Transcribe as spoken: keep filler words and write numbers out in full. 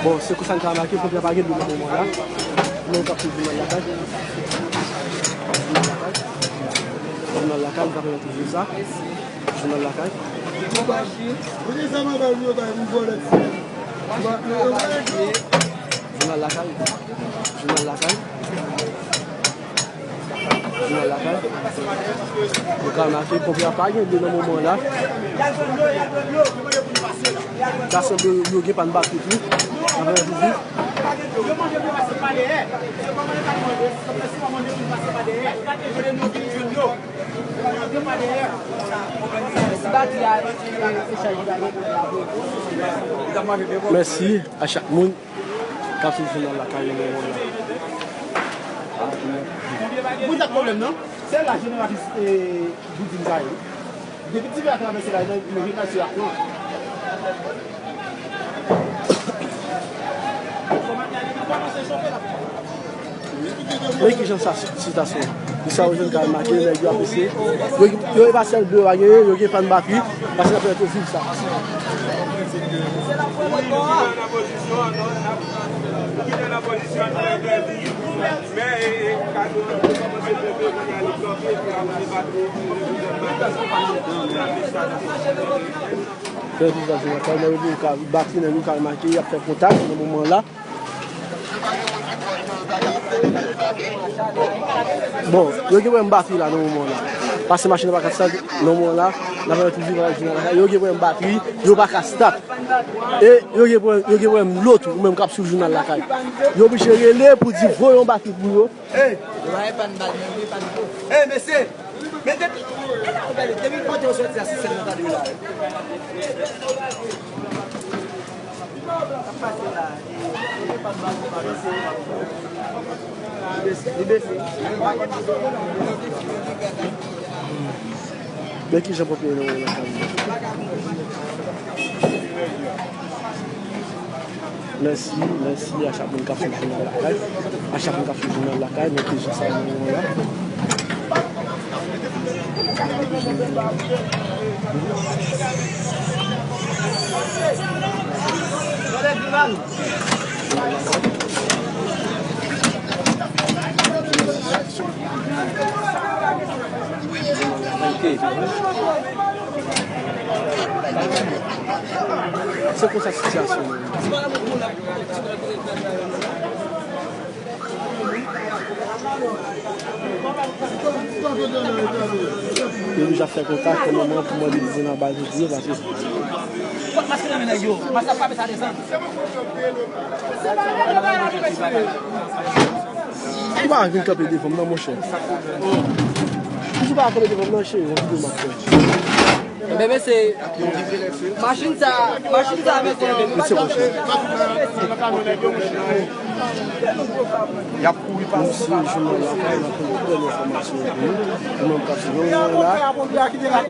Bon, se konsa n ka remake, fòk pa gen dlo nan moman la. Nou k ap swiv jounal lakay. Jounal lakay. Jounal lakay, nou ka pèmèt ou viv sa. Jounal lakay. Jounal lakay. Jounal lakay. Jounal lakay. Nou ka remake, ponpye a pa gen dlo nan moman la. Sa sanble yo gen pàn batri tou. Avè toujou. Mèsi a chak moun k ap swiv jounal lakay nou nan moman la. Pou dat pwoblèm nan, se la jeneratris, eh, boudin sa ye. Depi ti vè a travèse la, nan, nan jeneratris la pran. Men kijan sa sitasyon. Di sa yo jwenn ka remake, nèg yo ap eseye. Yo, yo e pa sèl dlo yo pa genyen, yo gen pàn batri, paske n ap pèmèt yo viv sa. Fè vizaj mwen, kòman yo vin ka bat li, nèg yo ka remake, y ap fè kontak nan moman la. Bon, yo gen pwoblèm batri la nan moman la. Paske machin nan pa ka stat nan moman la, n ap toujou viv avèk jounal lakay. Yo gen pwoblèm batri, yo pa ka stat. E yo gen pwoblèm, yo gen pwoblèm dlo tou, ou menm k ap swiv jounal lakay. Yo oblije rele pou di voye yon batri pou yo. Hey! Yo pa gen pàn bal, men yo gen pàn po. Hey, mesye! Men depi, gade, depi kote yo soti a, se sèl nan gade yo la. Sa k pase la, e, yo gen pàn bal, yo pa bese, yo pa bese. Li bese. Men kijan ponpye yo nan lakay yo. Mèsi, mèsi a chak moun k ap swiv jounal lakay. A chak moun k ap swiv jounal lakay, nou te sou sa nan moman la. Se konsa sitiyasyon an ye. Yo deja fè kontak pou moman pou mande li nan baz yo, paske. Kot maske nan men nèg yo? Maske pa met sa desann. Ou pa vin kanpe devan m nan, monchè. Ou pa kanpe devan m nan, cheri, yon videyo m ap fè. Bebe, se machin sa, machin sa, mesye. Mesye, monchè. Y ap kouri pase. Mesye, jounal lakay, n ap pran tout dènye enfòmasyon yo pou nou. Ou menm k ap swiv nou la.